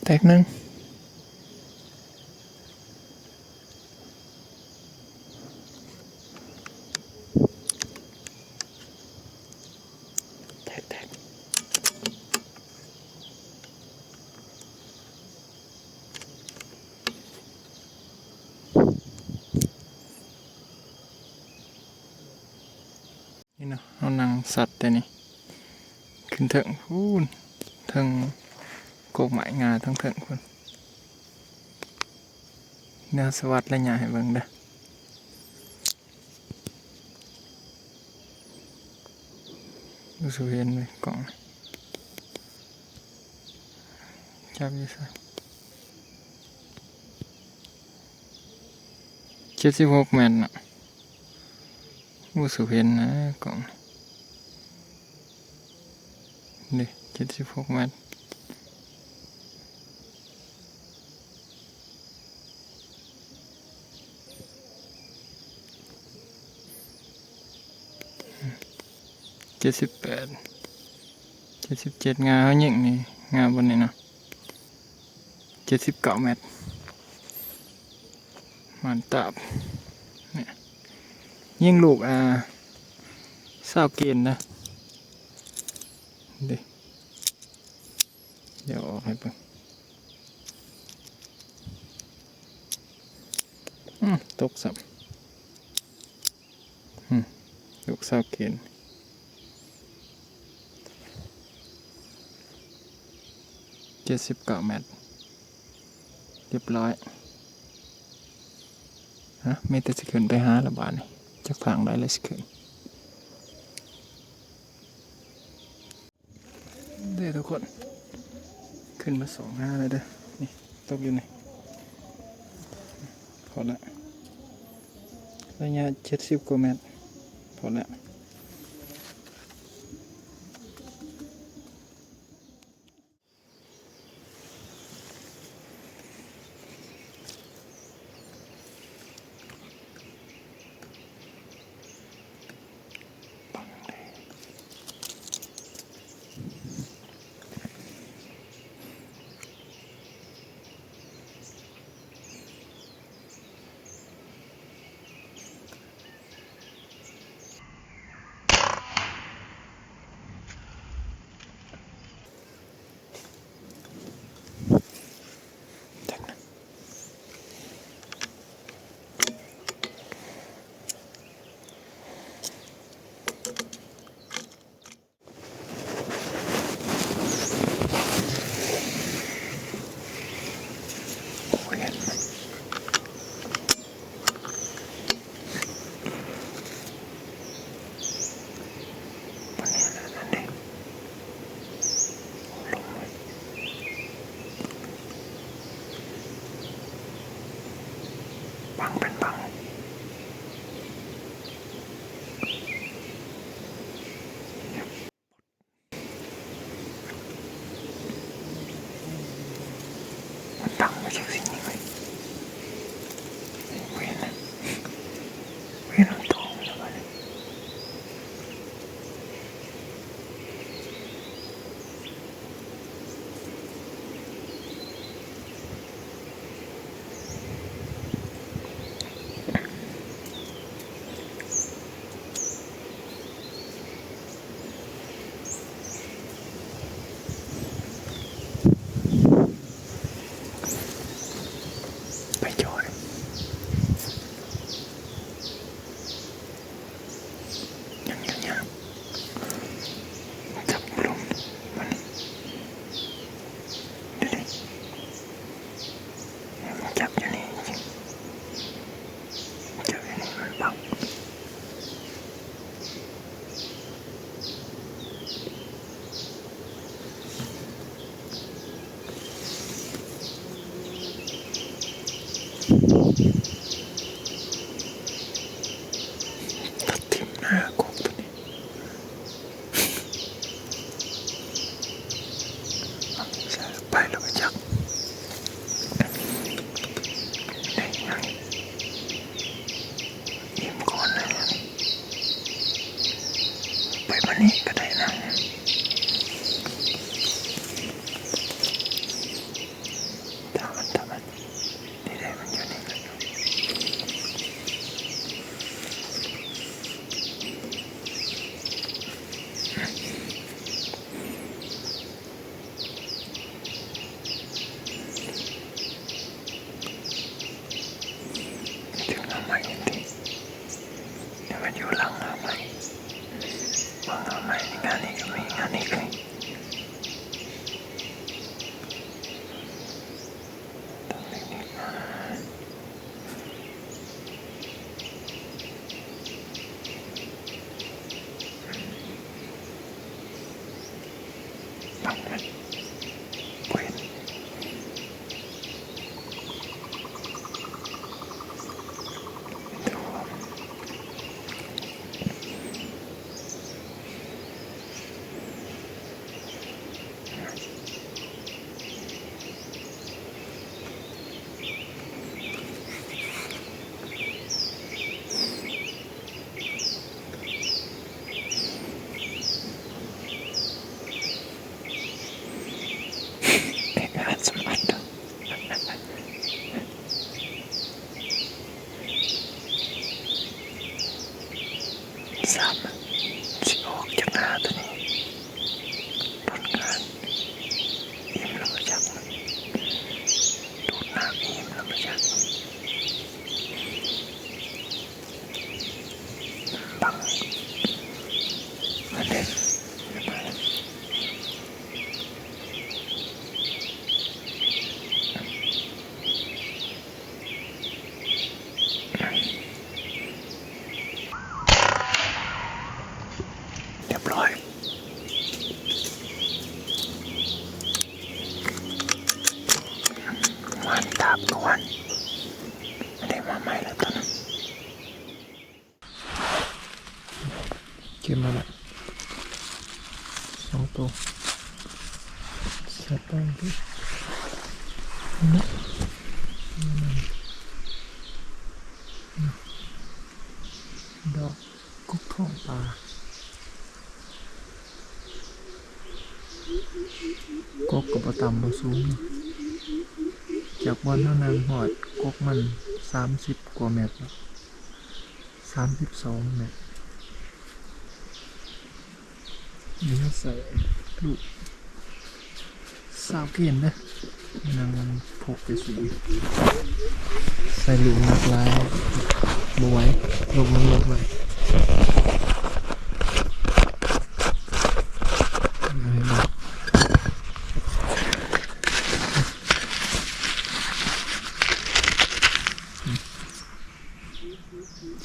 ແຕກໜຶ່ງ ແຕກ ແຕກ. ນີ້ເນາະ ເຮົານັ່ງຊັດແຕ່ນີ້ ຂຶ້ນເທິງພຸ້ນ ເທິງກົກໄມ້ງາເທິງໆພຸ້ນ. ດຽວສະຫວັດໄລຍະໃຫ້ເບິ່ງເດີ້. ຮູ້ສຶກເຫັນເລີຍກ້ອງ ຈັບຢູ່ໃສ? ເຈັດສິບຫົກແມັດເນາະ. ຮູ້ສຶກເຫັນນະກ້ອງ ນີ້ ເຈັດສິບຫົກແມັດ. ເຈັດສິບແປດ ເຈັດສິບເຈັດ ງາເຮົາຍິງນີ້ ງາບ່ອນນີ້ເນາະ ເຈັດສິບເກົ້າແມັດ ໝານຕາບ ນີ້ ຍິງລູກ ອ່າ ຊາວເກນນະ ເດ້. ດຽວອອກໃຫ້ເບິ່ງ ອືມ ຕົກຊ້ຳ ອືມ ລູກຊາວເກນ ເຈັດສິບເກົ້າແມັດ ຮຽບຮ້ອຍ. ຮະ ມີແຕ່ຊິຂຶ້ນໄປຫາລະບາດນີ້ ຈັກທາງໃດລະຊິຂຶ້ນ. ເດ້ທຸກຄົນ ຂຶ້ນມາສອງຫາແລ້ວເດີ້ ນີ້ ຕົກຢູ່ນີ້ ພໍລະ ໄລຍະເຈັດສິບກວ່າແມັດ ພໍລະ. ບັງເປັນບັງ. ມັນບັງມາຈາກສິ່ງນີ້ເວີຍ ເຫັນນະ ເຫັນໂຕມັນແລ້ວບາດນີ້. ໄປຈ່ອຍ ຍັງ ຍັງ ຍັງ ຈັບລົມມັນ ເດ ເດ. ຈັບຢູ່ນີ້ ຈັບຢູ່ນີ້ ມັນບັງ. ຕັດຖິ້ມໜ້າກົກໂຕນີ້. ໄປແລ້ວບໍ່ຈັກ ໄດ້ຫຍັງ ອີ່ມກ່ອນນະ ໄປບາດນີ້ກະໄດ້ນະ. ໄປເຫັນຕິ ແຕ່ມັນຢູ່ຫຼັງເຮົາໃໝ່ ເບິ່ງເຮົາໃໝ່ ງານນີ້ກໍມີ ງານນີ້ກໍມີ ຕ້ອງເລັກໆນະ. ບັງມັນບໍ່ເຫັນ ເປັນແຕ່ຫົວມັນ. ເອກະລາດສົມບັດ ຊ້ຳ ຊິອອກຈາກໜ້າໂຕນີ້ ຕົ້ນການ ອີ່ມແລ້ວບໍ່ຈັກ ດູດນ້ຳອີ່ມແລ້ວບໍ່ຈັກ ບັງ ອັນເດ ຮຽບຮ້ອຍ ຫວານຕາບກະຫວານ ອັນນີ້ມາໃໝ່ແລ້ວຕົວໜຶ່ງ. ເກັບມາລະສອງໂຕ ໃສ່ປາອີກ ດອກກົກທ້ອງປາ ກົກກໍບໍ່ຕ່ຳບໍ່ສູງ ຈາກບ່ອນເຮົານັ່ງຮອດກົກມັນສາມສິບກວ່າແມັດ ສາມສິບສອງແມັດ. ນີ້ເຮົາໃສ່ລູກຊາວເກນເດີ ນາງພົກໄປສູງ ໃສ່ລູກໜັກຫຼາຍບໍ່ໄຫວ ລົບມັນລົບໄວ້ ເອົາໃຫ້ເບິ່ງ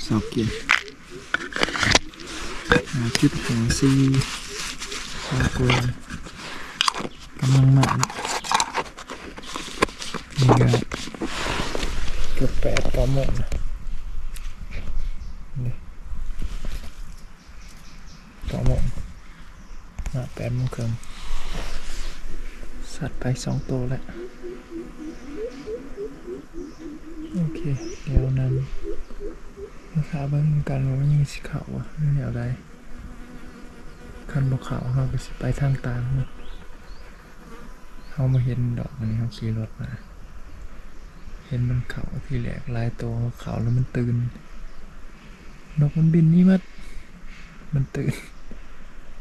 ຊາວເກນ ຫ້າຈຸດຫ້າສີ່ ຊາວກວ່າ ກຳລັງມາເນາະ ນີ້ກໍເກືອບແປດ ເກົ້າໂມງນະ ນີ້ ເກົ້າໂມງ ມາແປດໂມງເຄິ່ງ ຊັດໄປສອງໂຕແລ້ວ ໂອເຄ ດຽວນັ້ນ ມາຖ້າເບິ່ງນຳກັນວ່າມັນຍັງຊິເຂົ້າບໍ່ ຫຼືແນວໃດ ຄັນບໍ່ເຂົ້າ ເຮົາກໍຊິໄປທາງຕ່າງເນາະ ເຮົາບໍ່ເຫັນດອກ ອັນນີ້ເຮົາຂີ່ລົດມາ ເຫັນມັນເຂົ້າທີແລກຫຼາຍໂຕ ເຂົ້າແລ້ວມັນຕື່ນ ນົກມັນບິນໜີໝົດ ມັນຕື່ນ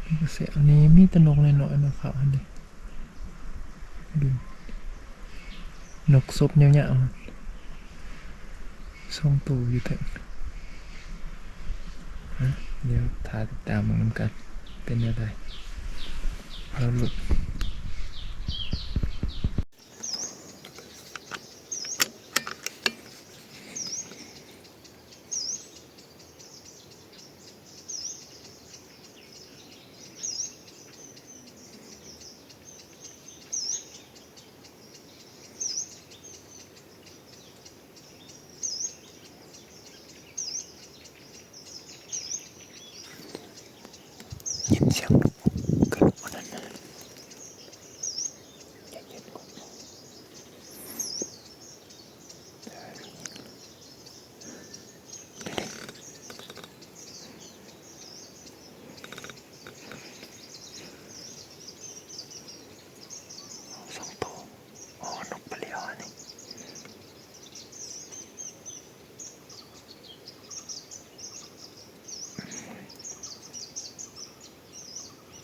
ມັນກໍເສຍ ອັນນີ້ມີແຕ່ນົກນ້ອຍໆ ນົກເຂົ້າຫັ້ນເດ ບິນ ນົກສົບຍາວໆ ສອງໂຕຢູ່ເທິງ ຮະ ດຽວຖ້າຕິດຕາມເບິ່ງນຳກັນ ເປັນແນວໃດ ເຮົາລຸ້ນ. ຍິນສຽງນົກກະລຸກອັນນັ້ນນະ ໃຈເຢັນກ່ອນ. ສອງໂຕ ໂອ້ ນົກປະຫຼຽວອັນນີ້. ເ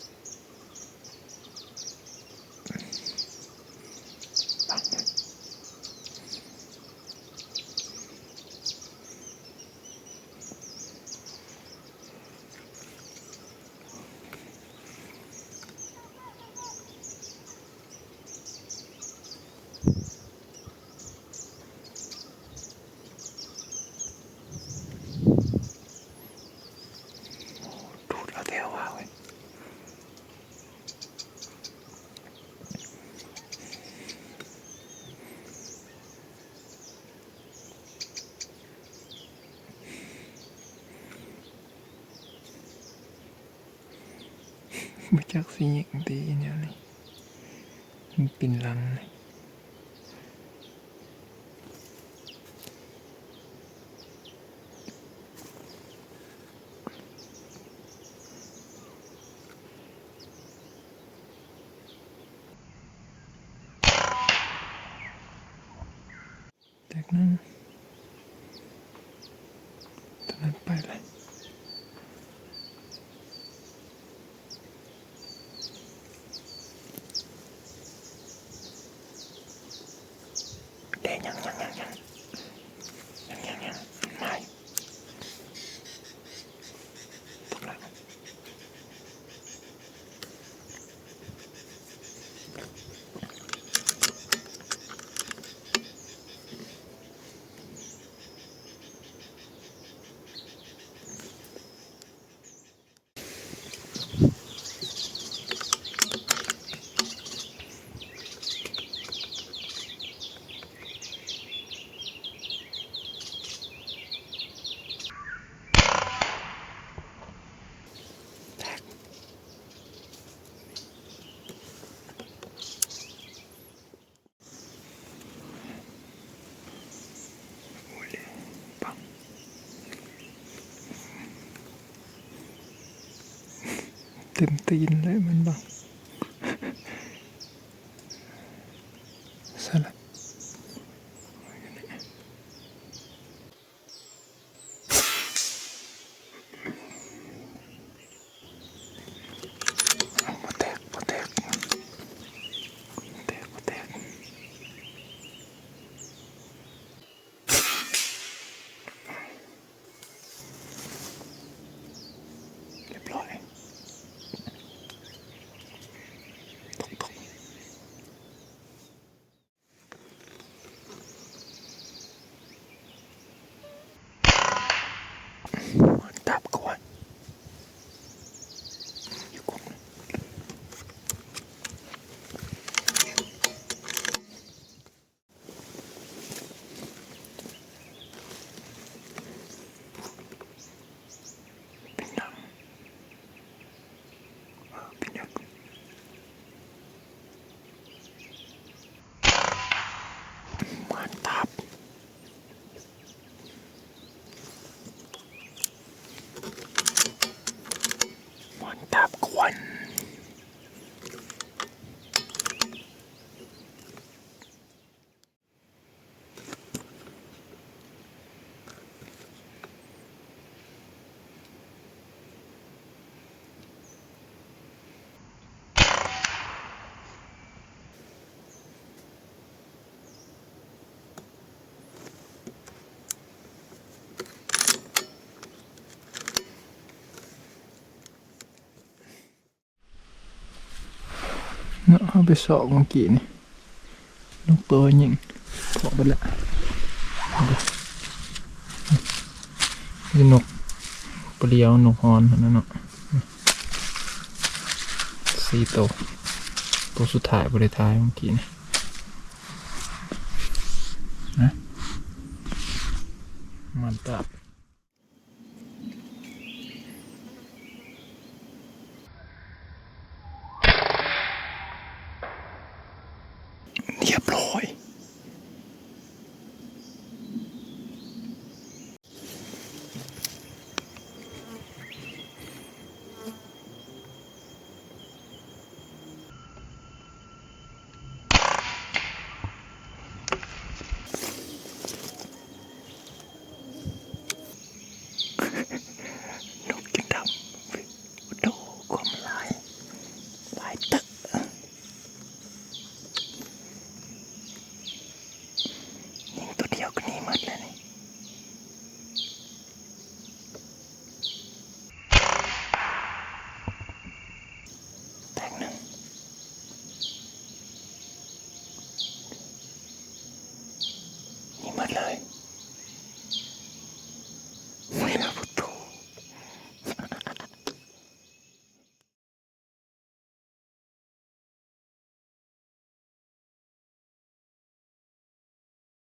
ບໍ່ຈັກຊິຍິງຕີແນວນີ້ ມັນປິ່ນຫຼັງນີ້. ແຕກໜຶ່ງ ຕົວນັ້ນໄປແລ້ວ. ເດ້ ຍັງ ຍັງ ຍັງ ຍັງ ຍັງ ຍັງ ຍັງ ມາຢູ່. ຕົກແລ້ວ. ໂອ້ຍ ບັງ ເຕັມຕີນເລີຍ ມັນບັງ ໃສ່ລະ. ບໍ່ແຕກ ບໍ່ແຕກ ບໍ່ແຕກ ບໍ່ແຕກ. ຮຽບຮ້ອຍ ຕົກ ຕົກ. ມານຕາບ ມານຕາບກວນ. ເນາະ ເຮົາໄປຊອກເມື່ອກີ້ນີ້ ນົກໂຕຍິງ ພວກເບິດລະ ມີນົກປະຫຼຽວ ນົກຮອນຫັ້ນນະເນາະ ສີ່ໂຕ ໂຕສຸດທ້າຍບໍ່ໄດ້ຖ່າຍເມື່ອກີ້ນີ້ ນະ ມັນຕາ ຮຽບຮ້ອ